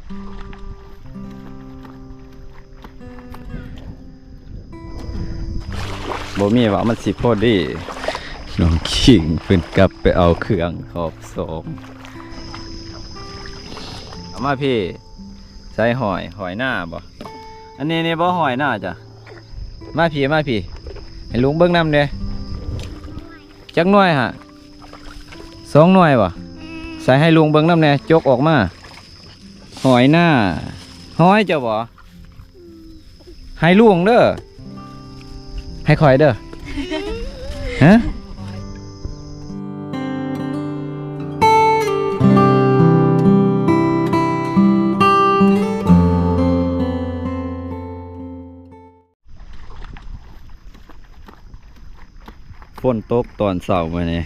ບໍ່ມີວ່າມັນຊິພໍດີ. ນ້ອງຄິງເພິ່ນກັບໄປເອົາເຄື່ອງຮອບສອງ. ເອົາມາພີ້. ໃສ່ຫອຍ ຫອຍນາບໍ່? ອັນນີ້ນີ້ບໍ່ຫອຍນາຈ້ະ. ມາພີ້ ມາພີ້ ໃຫ້ລຸງເບິ່ງນຳແດ່. ຈັກໜ່ວຍຫະ? ສອງໜ່ວຍບໍ່? ໃສ່ໃຫ້ລຸງເບິ່ງນຳແດ່ ຈົກອອກມາ. ຫອຍນາ ຫອຍເຈົ້າບໍ່? ໃຫ້ລຸງເດີ ໃຫ້ຂ້ອຍເດີ. ຮະ? ຝົນຕົກຕອນເຊົ້າມື້ນີ້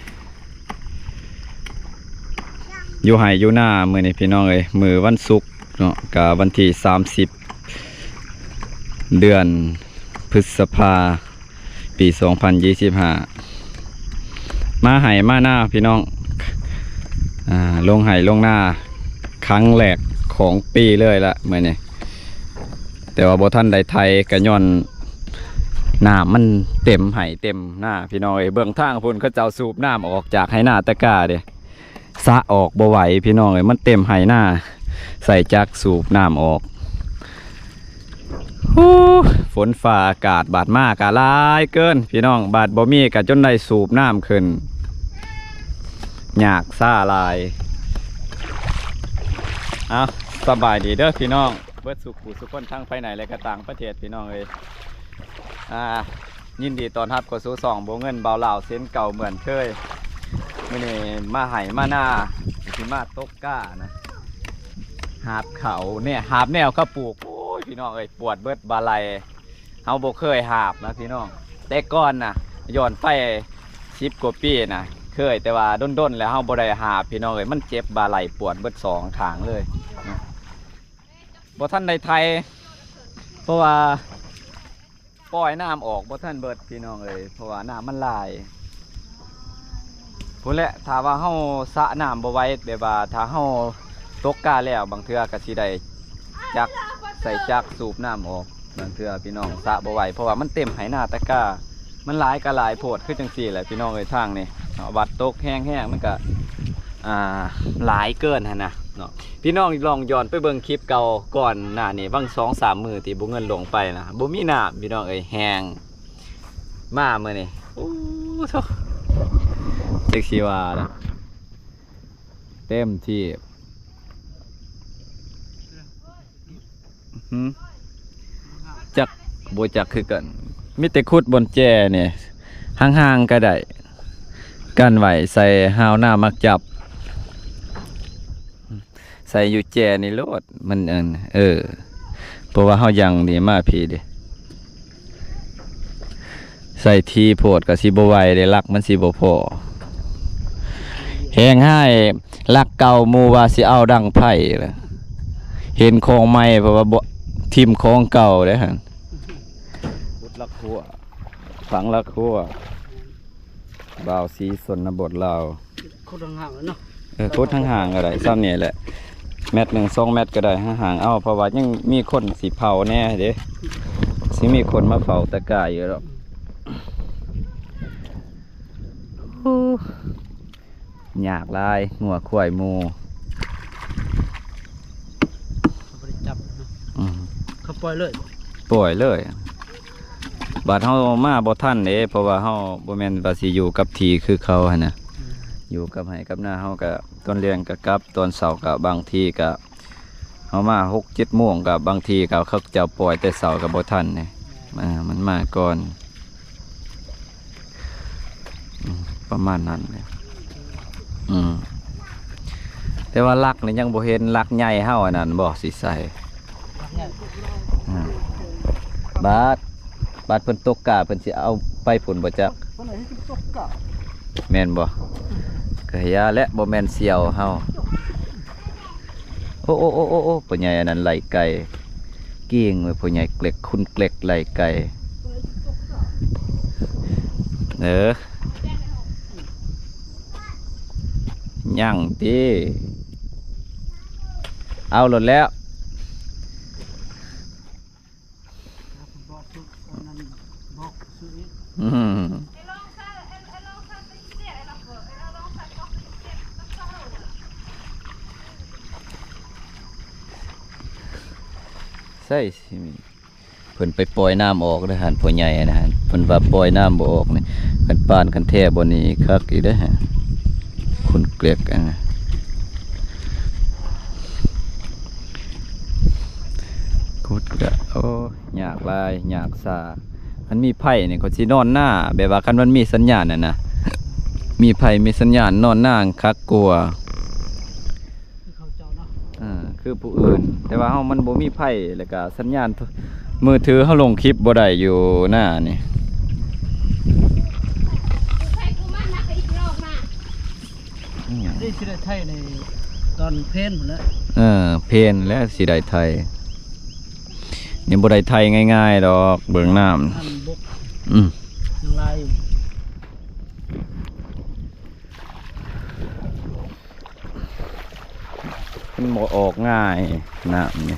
ຢູ່ໄຮ່ຢູ່ນາມື້ນີ້ພີ່ນ້ອງເອີຍ. ມື້ວັນສຸກເນາະ ກະວັນທີສາມສິບ ເດືອນພຶດສະພາ ປີສອງພັນຊາວຫ້າ ມາໄຮ່ມານາພີ່ນ້ອງ. ອ່າ ລົງໄຮ່ລົງນາຄັ້ງແລກຂອງປີເລີຍລະມື້ນີ້ ແຕ່ວ່າບໍ່ທັນໄດ້ໄຖ ກະຍ້ອນນ້ຳມັນເຕັມໄຮ່ເຕັມນາພີ່ນ້ອງເອີຍ. ເບິ່ງທາງພຸ້ນ ເຂົາເຈົ້າສູບນ້ຳອອກຈາກໄຮ່ນາຕະກ້າເດ້. ສະອອກບໍ່ໄຫວພີ່ນ້ອງເອີຍ ມັນເຕັມໄຮ່ນາ ໃຊ້ຈັກສູບນ້ຳອອກ. ໂອ້ ຝົນຟ້າອາກາດບາດມາກະຫຼາຍເກີນພີ່ນ້ອງ ບາດບໍ່ມີກະຈົນໄດ້ສູບນ້ຳຂຶ້ນ ຍາກຊາຫຼາຍ. ເອົາ ສະບາຍດີເດີພີ່ນ້ອງ ເບິດສູ່ຜູ້ສູ່ຄົນ ທັງພາຍໃນ ແລະກະຕ່າງປະເທດພີ່ນ້ອງເອີຍ. ອ່າ ຍິນດີຕ້ອນຮັບເຂົ້າສູ່ຊ່ອງບົວເງິນບ່າວລາວເຊັ່ນເກົ່າເໝືອນເຄີຍ. ມື້ນີ້ມາໄຮ່ມານາ ຊິມາຕົກກ້ານະ ຫາບເຂົ້າແນ່ ຫາບແນວເຂົາປູກ. ໂອ້ຍ ພີ່ນ້ອງເອີຍ ປວດເບິດບ່າໄຫຼ່. ເຮົາບໍ່ເຄີຍຫາບນະພີ່ນ້ອງ ແຕ່ກ່ອນນະ ຍ້ອນໄປສິບກວ່າປີນະ ເຄີຍ ແຕ່ວ່າດົນໆແລ້ວເຮົາບໍ່ໄດ້ຫາບພີ່ນ້ອງເອີຍ. ມັນເຈັບບ່າໄຫຼ່ ປວດເບິດສອງຂ້າງເລີຍ. ບໍ່ທັນໄດ້ໄຖ ເພາະວ່າປ່ອຍນ້ຳອອກບໍ່ທັນເບິດພີ່ນ້ອງເອີຍ ເພາະວ່ານ້ຳມັນຫຼາຍ. ພຸ້ນແຫຼະ ຖ້າວ່າເຮົາສະນ້ຳບໍ່ໄຫວ ແບບວ່າຖ້າເຮົາຕົກກ້າແລ້ວ ບາງເທື່ອກະຊິໄດ້ຈັກ ໃຊ້ຈັກສູບນ້ຳອອກ. ບາງເທື່ອພີ່ນ້ອງສະບໍ່ໄຫວ ເພາະວ່າມັນເຕັມໄຮ່ນາຕະກ້າ ມັນຫຼາຍກະຫຼາຍໂພດ. ຄືຈັ່ງຊີ້ແຫຼະພີ່ນ້ອງເອີຍ ທາງນີ້ເນາະ ບາດຕົກແຮງໆ ມັນກະ ອ່າ ຫຼາຍເກີນຫັ້ນນະເນາະ. ພີ່ນ້ອງລອງຍ້ອນໄປເບິ່ງຄລິບເກົ່າກ່ອນໜ້ານີ້ ຫວ່າງສອງສາມມື້ທີ່ບໍ່ເງິນລົງໄປນະ ບໍ່ມີນ້ຳພີ່ນ້ອງເອີຍ ແຫ້ງ. ມາມື້ນີ້ ໂອ້ໂທ້ ຈັກຊິວ່າລະ ເຕັມທີ່ ຫື ຈັກ ບໍ່ຈັກຄືກັນ. ມີແຕ່ຂຸດບ່ອນແຈນີ້ ຫ່າງໆກະໄດ້ ກັນໄວ້ໃສ່ຫາວນາໝາກຈັບ. ໃສ່ຢູ່ແຈນີ້ໂລດ ມັນອັນ ເອີ ເພາະວ່າເຮົາຍັງນີ້ມາພີ້ເດ້ ໃສ່ຖີ່ໂພດກະຊິບໍ່ໄຫວເດ້ ຫຼັກມັນຊິບໍ່ພໍ. ແຮງຮ້າຍຫຼັກເກົ່າ ໝູ່ວ່າຊິເອົາດັງໄຟລະ ເຫັນຂອງໃໝ່ ເພາະວ່າບໍ່ ຖິ້ມຂອງເກົ່າເດ້ຫັ້ນ. ຂຸດຫຼັກຮົ້ວ ຝັງຫຼັກຮົ້ວ ບ່າວສີຊົນນະບົດລາວ. ຂຸດຫ່າງໆເນາະ ເອີ ຂຸດຫ່າງໆກະໄດ້ ຊ່ຳນີ້ແຫຼະ ແມັດໜຶ່ງສອງແມັດກະໄດ້ ຫ່າງໆເອົາ ເພາະວ່າຍັງມີຄົນຊິເຝົ້າແນ່ເດ້ ຊິມີຄົນມາເຝົ້າຕະກ້າຢູ່ດອກ. ໂອ້ ຍາກຫຼາຍ ງົວຄວາຍໝູ່ ເຂົາບໍ່ໄດ້ຈັບເນາະ ອືມ ເຂົາປ່ອຍເລີຍ ປ່ອຍເລີຍ. ບາດເຮົາມາບໍ່ທັນເດ້ ເພາະວ່າເຮົາບໍ່ແມ່ນວ່າຊິຢູ່ກັບທີ່ຄືເຂົາຫັ້ນນະ ອືມ ຢູ່ກັບໄຮ່ກັບນາ ເຮົາກະຕອນແລງກະກັບ ຕອນເຊົ້າກະ ບາງທີກະ ເຮົາມາຫົກເຈັດໂມງ ກະບາງທີກະເຂົາເຈົ້າປ່ອຍແຕ່ເຊົ້າກະບໍ່ທັນເດ້ ອ່າ ມັນມາກ່ອນ. ອືມ ປະມານນັ້ນແຫຼະ ອືມ ແຕ່ວ່າຫຼັກນີ້ຍັງບໍ່ເຫັນ ຫຼັກໃຫຍ່ເຮົາອັນນັ້ນບໍ່ຊິໃສ່ ອືມ ບາດ ບາດເພິ່ນຕົກກ້າ ເພິ່ນຊິເອົາໄປພຸ້ນບໍ່ຈັກ ເພິ່ນໃຫ້ຕົກກ້າ ແມ່ນບໍ່? ກະຢ່າແຫຼະ ບໍ່ແມ່ນສ່ຽວເຮົາ. ໂອ້ ໂອ້ ໂອ້ ໂອ້ ໂອ້ ພໍ່ໃຫຍ່ອັນນັ້ນໄລ່ໄກ່ ເກັ່ງເວີຍ ພໍ່ໃຫຍ່ເກລັກ ຄຸນເກລັກໄລ່ໄກ່ ເອີ ຍັງຕິ ເອົາໂລດແລ້ວ ອືມ ໃສ່ຊິມີ ເພິ່ນໄປປ່ອຍນ້ຳອອກເດ້ຫັ້ນ ພໍ່ໃຫຍ່ຫັ້ນນະ ເພິ່ນວ່າປ່ອຍນ້ຳບໍ່ອອກນີ້ ຄັນປານຄັນແທ້ບໍ່ນີ້ຄັກອີກເດ້ ຄົນເກລັກອັນນະ ຂຸດກະ ໂອ້ ຍາກຫຼາຍ ຍາກຊາ ຄັນມີໄຟນີ້ຂ້ອຍຊິນອນນາ ແບບວ່າຄັນມັນມີສັນຍານຫັ້ນນະ ມີໄຟມີສັນຍານນອນນາຄັກກວ່າ ຄືເຂົາເຈົ້າເນາະ ເອີ ຄືຜູ້ອື່ນ ແຕ່ວ່າເຮົາມັນບໍ່ມີໄຟ ແລ້ວກະສັນຍານໂທ ມືຖືເຮົາລົງຄລິບບໍ່ໄດ້ຢູ່ນານີ້ ນີ້ຊິໄດ້ໄຖໃນຕອນເພນພຸ້ນແຫຼະ ເອີ ເພນແຫຼະຊິໄດ້ໄຖ ນີ້ບໍ່ໄດ້ໄຖງ່າຍໆດອກ ເບິ່ງນ້ຳ ນ້ຳບົກ ອືມ ຍັງຫຼາຍຢູ່. ມັນບໍ່ອອກງ່າຍ ນ້ຳນີ້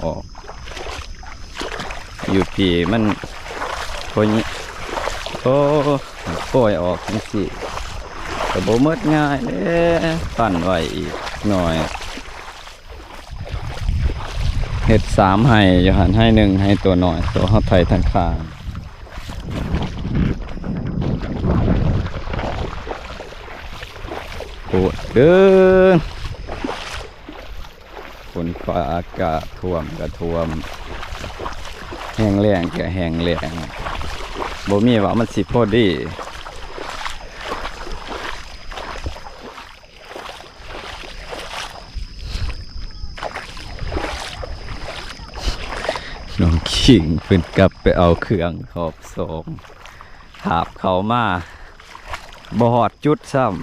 ອອກ ຢູ່ພີ້ມັນ ໂອ້ຍ ໂອ້ ປ່ອຍອອກຈັ່ງຊີ້ ກະບໍ່ໝົດງ່າຍເດ້ ປັ້ນໄວ້ອີກໜ້ອຍ. ເຮັດສາມໄຮ່ຢູ່ຫັ້ນ ໄຮ່ໜຶ່ງ ໄຮ່ຕົວນ້ອຍ ຕົວເຮົາໄຖທາງຂ້າງ ໂພດເດີ ຝົນຟ້າອາກາດ ຖ້ວມກະຖ້ວມ ແຫ້ງແລ້ງກະແຫ້ງແລ້ງ ບໍ່ມີວ່າມັນຊິພໍດີ. ນ້ອງຄິງເພິ່ນກັບໄປເອົາເຄື່ອງຮອບສອງ ຫາບເຂົ້າມາ ບໍ່ຮອດຈຸດຊ້ຳ.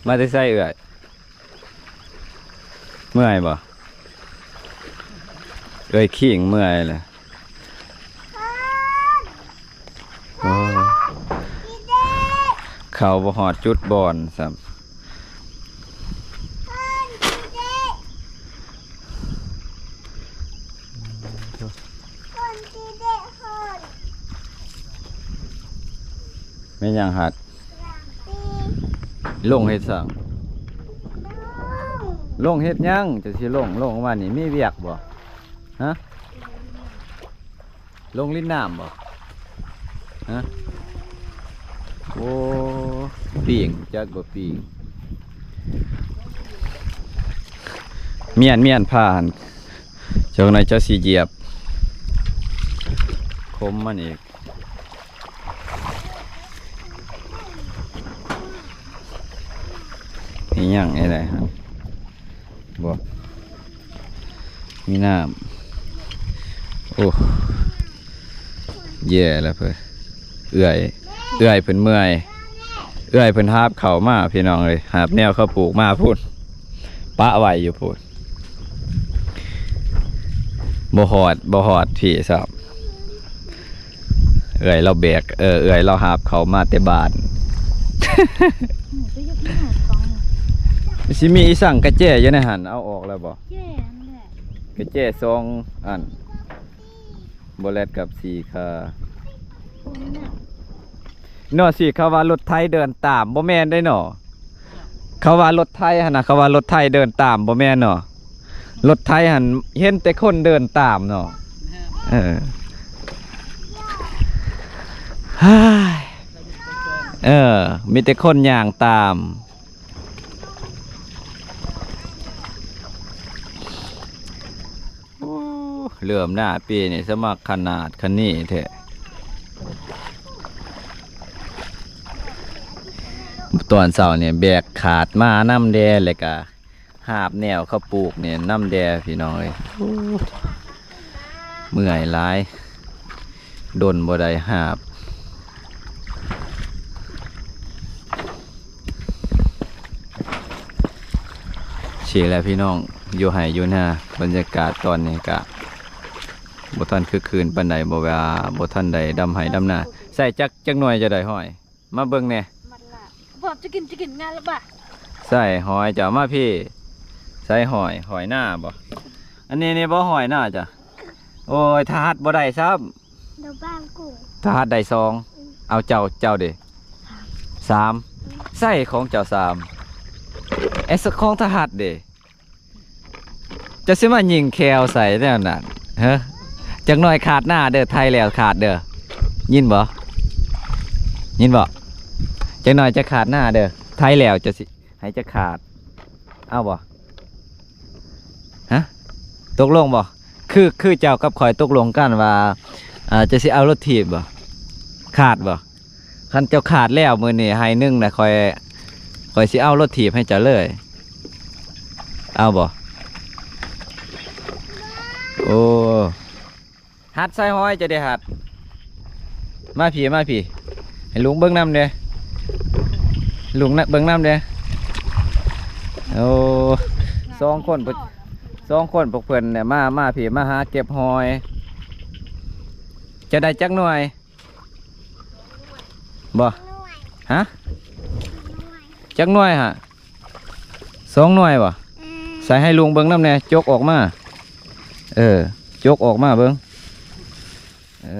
ມາແຕ່ໃສເອື້ອຍ? ເມື່ອຍບໍ່? ເອື້ອຍຄີງເມື່ອຍແລ້ວ. ໂອ້ ເຂົ້າບໍ່ຮອດຈຸດບ່ອນຊ້ຳ. ແມ່ນຫຍັງຫັດ? ລົງເຮັດສັງ? ລົງເຮັດຫຍັງ? ຈະຊິລົງ ລົງມານີ້ມີວຽກບໍ່? ຮະ? ລົງຫຼິ້ນນ້ຳບໍ່? ຮະ? ໂອ້ ປີ້ງ ຈັກບໍ່ປີ້ງ. ມ້ຽນ ມ້ຽນຜ້າຫັ້ນ ຈັກໜ້ອຍເຈົ້າຊິຢຽບ ຄົມມັນອີກ. ມີຫຍັງໃຫ້ໄດ້ຫັ້ນ? ບໍ່ ມີນ້ຳ. ໂອ້ ແຍ່ແລ້ວເພິ່ນ ເອື້ອຍ ເອື້ອຍເພິ່ນເມື່ອຍ ເອື້ອຍເພິ່ນຫາບເຂົ້າມາ ພີ່ນ້ອງເອີຍ ຫາບແນວເຂົາປູກມາພຸ້ນ ປະໄວ້ຢູ່ພຸ້ນ ບໍ່ຮອດ ບໍ່ຮອດພີ້ຊ້ຳ. ເອື້ອຍລາວແບກ ເອີ ເອື້ອຍລາວຫາບເຂົ້າມາແຕ່ບ້ານ. ໂອ້ ໄປເຮັດງານຂອງ ຊິມີອີສັງກະແຈຢູ່ໃນຫັ້ນ ເອົາອອກແລ້ວບໍ່? ແຈນັ້ນແຫຼະ ກະແຈສອງອັນ ບໍ່ແລດກັບສີ່ຂາ. ໂອ້ ນີ້ນະ ເນາະ ຊິເຂົາວ່າລົດໄຖເດີນຕາມ ບໍ່ແມ່ນເດ້ເນາະ. ເຂົາວ່າລົດໄຖຫັ້ນນະ ເຂົາວ່າລົດໄຖເດີນຕາມ ບໍ່ແມ່ນເນາະ. ລົດໄຖຫັ້ນເຫັນແຕ່ຄົນເດີນຕາມເນາະ. ເອີ ເອີ ມີແຕ່ຄົນຍ່າງຕາມ. ໂອ້ ເລີ່ມໜ້າປີນີ້ສະໝັກຂະໜາດຂະໜີແທ້. ຕອນເຊົ້ານີ້ແບກຂາດມານຳແດ່ ແລ້ວກະຫາບແນວເຂົາປູກນີ້ນຳແດ່ ພີ່ນ້ອງເອີຍ. ໂອ້ ເມື່ອຍຫຼາຍ ດົນບໍ່ໄດ້ຫາບ. ຊີ້ແຫຼະພີ່ນ້ອງ ຢູ່ໄຮ່ຢູ່ນາ. ບັນຍາກາດຕອນນີ້ກະບໍ່ທັນຄຶກຄື້ນປານໃດ, ບໍ່ວ່າ ບໍ່ທັນໄດ້ດຳໄຮ່ດຳນາ. ໃສ່ຈັກ ຈັກໜ່ວຍຈະໄດ້ຮ້ອຍ? ມາເບິ່ງແດ່. ມັນລະ ບໍ່ ຈະກິນ ຈະກິນງານລະບາດ. ໃສ່ຫອຍເຈົ້າ ມາພີ້. ໃສ່ຫອຍ ຫອຍນາບໍ່? ອັນນີ້ນີ້ບໍ່ ຫອຍນາເຈົ້າ. ໂອ້ຍ ຖ້າຮັດບໍ່ໄດ້ຊ້ຳ. ດອກບາງກຸ້ງ ຖ້າຮັດໄດ້ສອງ. ອືມ ເອົາເຈົ້າ ເຈົ້າເດ? ສາມ. ສາມ. ໃສ່ຂອງເຈົ້າສາມ. ເອສ ຂອງຖ້າຮັດເດ? ເຈົ້າຊິມາຍິງແຂ້ວໃສ່ແນວນັ້ນ ເຮີ? ຈັກໜ່ອຍຂາດນາເດີ ໄຖແລ້ວຂາດເດີ. ຍິນບໍ່? ຍິນບໍ່? ຈັກໜ່ອຍຈະຂາດນາເດີ ໄຖແລ້ວເຈົ້າຊິໃຫ້ຈະຂາດ. ເອົາບໍ່? ຮະ? ຕົກລົງບໍ່? ຄື ຄືເຈົ້າກັບຂ້ອຍຕົກລົງກັນວ່າ ເຈົ້າຊິເອົາລົດຖີບບໍ່? ຂາດບໍ່? ຄັນເຈົ້າຂາດແລ້ວມື້ນີ້ໄຮ່ໜຶ່ງນະ ຂ້ອຍ ຂ້ອຍຊິເອົາລົດຖີບໃຫ້ເຈົ້າເລີຍ. ເອົາບໍ່? ໂອ້ ຫັດໃສ່ຫອຍ ຈະໄດ້ຫັດ. ມາພີ້ ມາພີ້ ໃຫ້ລຸງເບິ່ງນຳເດ້ ລຸງນະ ເບິ່ງນຳເດ້. ໂອ້ ສອງຄົນ ສອງຄົນພວກເພິ່ນເນຍ ມາ ມາພີ້ ມາຫາເກັບຫອຍ. ຈະໄດ້ຈັກໜ່ວຍ? ບໍ່ ໜ່ວຍ ຮະ ໜ່ວຍ ຈັກໜ່ວຍຫະ? ສອງໜ່ວຍບໍ່? ອືມ ໃສ່ໃຫ້ລຸງເບິ່ງນຳແດ່ ຈົກອອກມາ. ເອີ ຈົກອອກມາເບິ່ງ ເອີ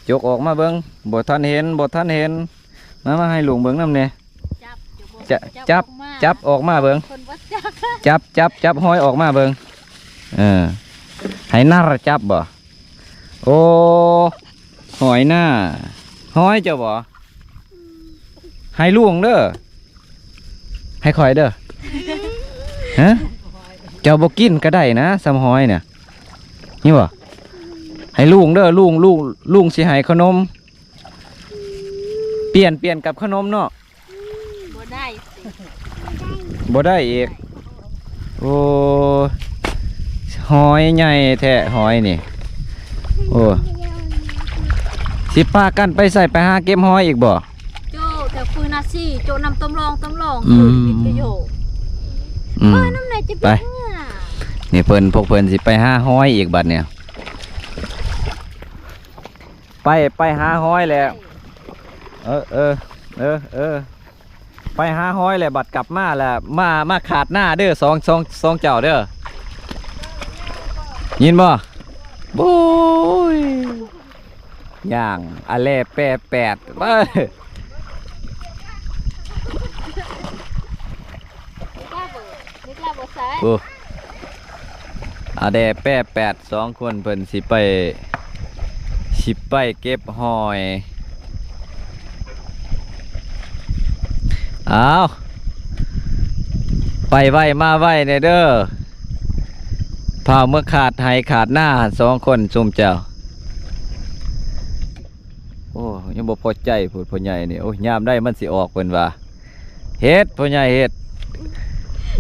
ຈົກອອກມາເບິ່ງ. ບໍ່ທັນເຫັນ ບໍ່ທັນເຫັນ. ມາ ມາໃຫ້ລຸງເບິ່ງນຳແດ່. ຈັບ ຈະ ຈັບ ຈັບອອກມາ ຈັບອອກມາເບິ່ງ. ເພິ່ນບໍ່ຈັບ ຈັບ ຈັບ ຈັບຫອຍອອກມາເບິ່ງ. ເອີ ໃຫ້ນາຣະຈັບບໍ່? ໂອ້ ຫອຍນາ ຫອຍເຈົ້າບໍ່? ໃຫ້ລຸງເດີ ໃຫ້ຂ້ອຍເດີ. ຮະ? ເຈົ້າບໍ່ກິນກໍໄດ້ນະ ສ່ຳຫອຍນະ. ນີ້ບໍ່? ໃຫ້ລຸງເດີ ລຸງ ລຸງ ລຸງຊິໃຫ້ຂະໜົມ. ປ່ຽນ ປ່ຽນກັບຂະໜົມເນາະ. ບໍ່ໄດ້ ບໍ່ໄດ້ອີກ. ໂອ້ ຫອຍໃຫຍ່ແທ້ ຫອຍນີ້. ໂອ້ ຊິພາກັນໄປໃສ ໄປຫາເກັບຫອຍອີກບໍ່? ໂຈ ແຖວຟືນນາຊີ ໂຈນຳຕຳລອງ ຕຳລອງ. ອືມ ເອີ ວິດກະໂຍ ອືມ ເອີ ນຳໃນຈະ ໄປ ເປັນຫຍັງ? ນີ້ເພິ່ນ ພວກເພິ່ນຊິໄປຫາຫອຍອີກບັດນີ້. ໄປ ໄປຫາຫອຍແລ້ວ. ເອີ ເອີ ເອີ ເອີ ໄປຫາຫອຍແລ້ວ ບັດກັບມາແລ້ວ ມາ ມາຂາດນາເດີ ສອງ ສອງ ສອງເຈົ້າເດີ. ຍິນບໍ່? ໂອ້ຍ ຍ່າງອະແລແປແປດ ເອີ. ໂອ້ ອາແດແປແປດ ສອງຄົນເພິ່ນຊິໄປ ຊິໄປເກັບຫອຍ. ອ້າວ ໄປໄວມາໄວແດ່ເດີ ພາເມືອຂາດໄຮ່ຂາດນາ ສອງຄົນຊຸມເຈົ້າ. ໂອ້ ຍັງບໍ່ພໍໃຈພຸ້ນ ພໍ່ໃຫຍ່ນີ້. ໂອ້ຍ ຍາມໃດມັນຊິອອກ ເພິ່ນວ່າ. ເຮັດ ພໍ່ໃຫຍ່ເຮັດ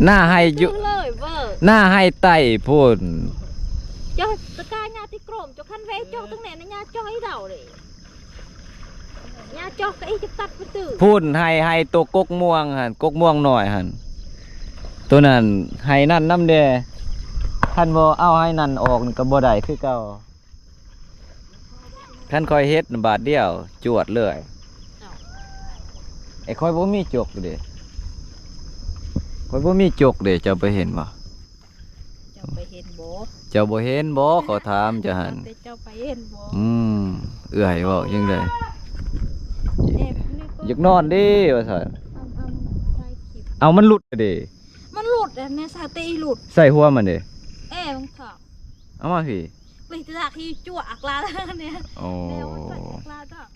ໜ້າໄຮ່ຢູ່ ເລີຍເວີ ໜ້າໄຮ່ໃຕ້ພຸ້ນ. ເຈົ້າຕະກາຍາຕິໂກຣມ ເຈົ້າຄັນແວເຈົ້າຕັ້ງແນ່ນະ ຍາຈ້ອຍເດົາເລີຍ ຍາຈອກກະອີຈະຕັດປະຕູພຸ້ນ. ໄຮ່ ໄຮ່ໂຕກົກມ່ວງຫັ້ນ ກົກມ່ວງນ້ອຍຫັ້ນ ໂຕນັ້ນໄຮ່ນັ້ນນຳແດ່. ຄັນບໍ່ເອົາໄຮ່ນັ້ນອອກນີ້ກະບໍ່ໄດ້ຄືເກົ່າ. ຄັນຂ້ອຍເຮັດບາດດຽວຈວດເລີຍ. ເອົ້າ ໄອ້ຂ້ອຍບໍ່ມີຈົກເດ້ ຂ້ອຍບໍ່ມີຈົກເດ້. ເຈົ້າໄປເຫັນບໍ່? ເຈົ້າໄປເຫັນບໍ່? ເຈົ້າບໍ່ເຫັນບໍ່? ຂໍຖາມເຈົ້າຫັ້ນ. ແຕ່ເຈົ້າໄປເຫັນບໍ່? ອືມ ເອື້ອຍເວົ້າຈັ່ງໃດ? ແບບນີ້ກໍ ຢາກນອນເດ້ວ່າຊັ້ນ. ເອົາ ເອົາ ຖ່າຍຄລິບ. ເອົາ ມັນຫຼຸດເດ້. ມັນຫຼຸດແລ້ວແມ່ ສາຕິຫຼຸດ. ໃສ່ຫົວມັນເດ້. ເອ ບັງທອງ. ເອົາມາພີ້. ເລີຍຈະຢາກໃຫ້ຈົວອັກລາເລີຍ. ໂອ້ ແນວມັນໃສ່ອັກລາດອກ.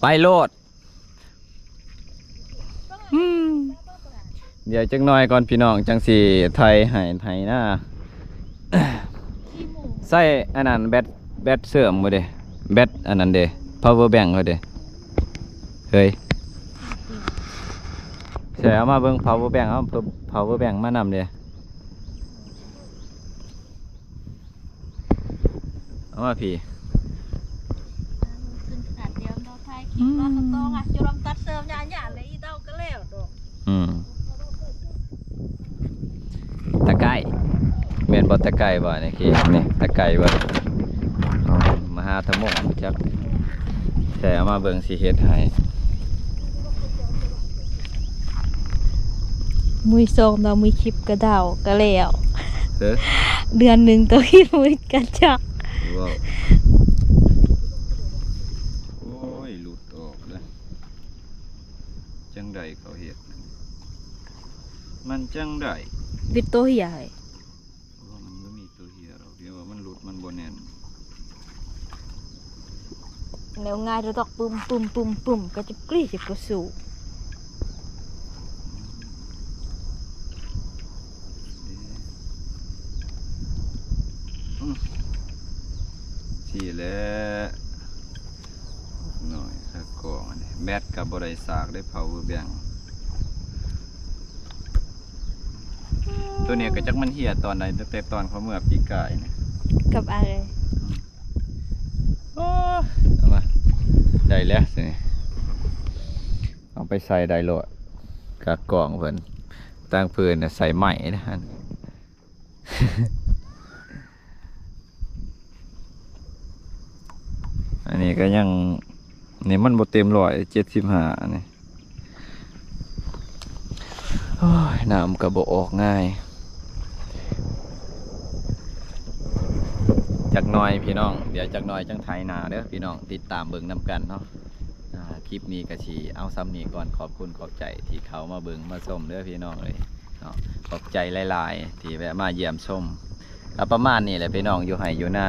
ໄປໂລດ. ອືມ ດຽວຈັກໜ້ອຍກ່ອນພີ່ນ້ອງ ຈັ່ງຊິໄຖໄຮ່ໄຖນາ. ໃຊ້ອັນນັ້ນແບັດ ແບັດເຊື່ອມບໍ່ເດ້? ແບັດອັນນັ້ນເດ້ ພາວເວີແບັງເຮົາເດ້. ເຮີ້ຍ ໃຊ້ເອົາມາເບິ່ງ ພາວເວີແບັງ ເອົາພາວເວີແບັງມານຳເດ້. ເອົາມາພີ້. ຂຶ້ນຂາດດຽວເນາະ ຖ່າຍຄ ອືມ ລາດສະຕອງອະ ຈຸລຳຕັດເສີມຍາຍາເລີຍ ອີເຕົ້າກໍແລ້ວດອກ ອືມ ຕະໄກ ແມ່ນບໍ່ ຕະໄກບໍ່ ນີ້ ນີ້ ຕະໄກບໍ່ ອໍ ມະຫາທະມົງ ຈັກ ແຕ່ເອົາມາເບິ່ງ ຊິເຮັດໃຫ້ ມື້ສອງເນາະ ມື້ຄລິບກະເດົາກະແລ້ວ ເອີ ເດືອນໜຶ່ງຕໍ່ຄລິບມື້ກະຈັກ ເວົ້າ ໂອ້ຍ ຫຼຸດອອກເດີ ຈັ່ງໃດເຂົາເຮັດ ມັນຈັ່ງໃດ ວິດໂຕເຮຍ ໂອ້ ມັນບໍ່ມີໂຕເຮຍດອກ ທີ່ວ່າມັນຫຼຸດ ມັນບໍ່ແໜ້ນ ແນວງ່າຍດອກ ປຶ້ມ ປຶ້ມ ປຶ້ມ ປຶ້ມ ກະຈະກຣີດ ຈະກະຊູ ອືມ ຊີ້ແຫຼະ ໜ້ອຍ ຂາກອງອັນນີ້ ແບັດກໍບໍ່ໄດ້ສາກເດ້ ເຜົາເບີແບງ ຕົວນີ້ກໍຈັກມັນເຫຍຕອນໃດ ຕັ້ງແຕ່ຕອນເຂົາເມືອປີກາຍນີ້ ກັບອາເອີຍ ອືມ ໂອ້ ເອົາມາ ໄດ້ແລ້ວຊິນີ້ ເອົາໄປໃສ່ໄດ້ໂລດ ຂາກອງເພິ່ນ ຕ່າງເພິ່ນໃສ່ໄມ້ນະ ອັນນີ້ກໍຍັງ ນີ້ມັນບໍ່ເຕັມຮ້ອຍ ເຈັດສິບຫ້າ ອັນນີ້ ໂອ້ຍ ນ້ຳກໍບໍ່ອອກງ່າຍ ຈັກໜ່ອຍພີ່ນ້ອງ ດຽວຈັກໜ່ອຍຈັ່ງໄຖນາເດີພີ່ນ້ອງ ຕິດຕາມເບິ່ງນຳກັນເນາະ ອາ ຄລິບນີ້ກໍຊິເອົາສ່ຳນີ້ກ່ອນ ຂອບຄຸນຂອບໃຈທີ່ເຂົ້າມາເບິ່ງມາຊົມເດີພີ່ນ້ອງເອີຍເນາະ ຂອບໃຈຫຼາຍໆ ທີ່ແວະມາຢ້ຽມຊົມ ກໍປະມານນີ້ແຫຼະພີ່ນ້ອງ ຢູ່ໄຮ່ຢູ່ນາ